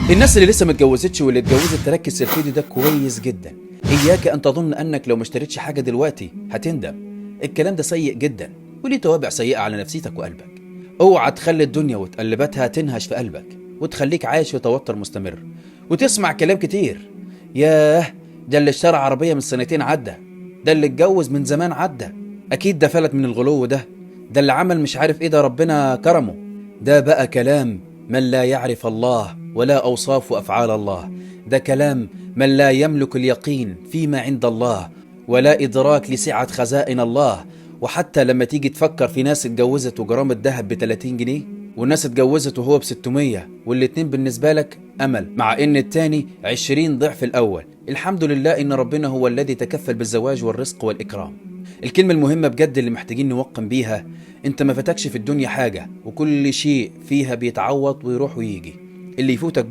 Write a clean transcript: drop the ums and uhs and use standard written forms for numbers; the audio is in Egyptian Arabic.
الناس اللي لسه ما اتجوزتش واللي اتجوزت تركز في الفيديو ده كويس جدا. اياك ان تظن انك لو ما اشتريتش حاجة دلوقتي هتندم. الكلام ده سيء جدا وليه توابع سيئه على نفسيتك وقلبك. اوعى تخلي الدنيا وتقلباتها تنهش في قلبك وتخليك عايش في توتر مستمر وتسمع كلام كتير. ياه، ده اللي اشترى عربية من سنتين عدى، ده اللي اتجوز من زمان عدى، اكيد ده فلت من الغلو ده، ده اللي عمل مش عارف ايه، ده ربنا كرمه. ده بقى كلام من لا يعرف الله ولا اوصاف وافعال الله. ده كلام من لا يملك اليقين فيما عند الله ولا ادراك لسعه خزائن الله. وحتى لما تيجي تفكر في ناس اتجوزت وجرام الذهب ب 30 جنيه والناس اتجوزت وهو ب 600، والاتنين بالنسبة لك امل، مع ان التاني 20 ضعف الاول. الحمد لله ان ربنا هو الذي تكفل بالزواج والرزق والاكرام. الكلمة المهمة بجد اللي محتاجين نوقن بيها، انت ما فاتكش في الدنيا حاجة، وكل شيء فيها بيتعوض ويروح ويجي. اللي يفوتك بس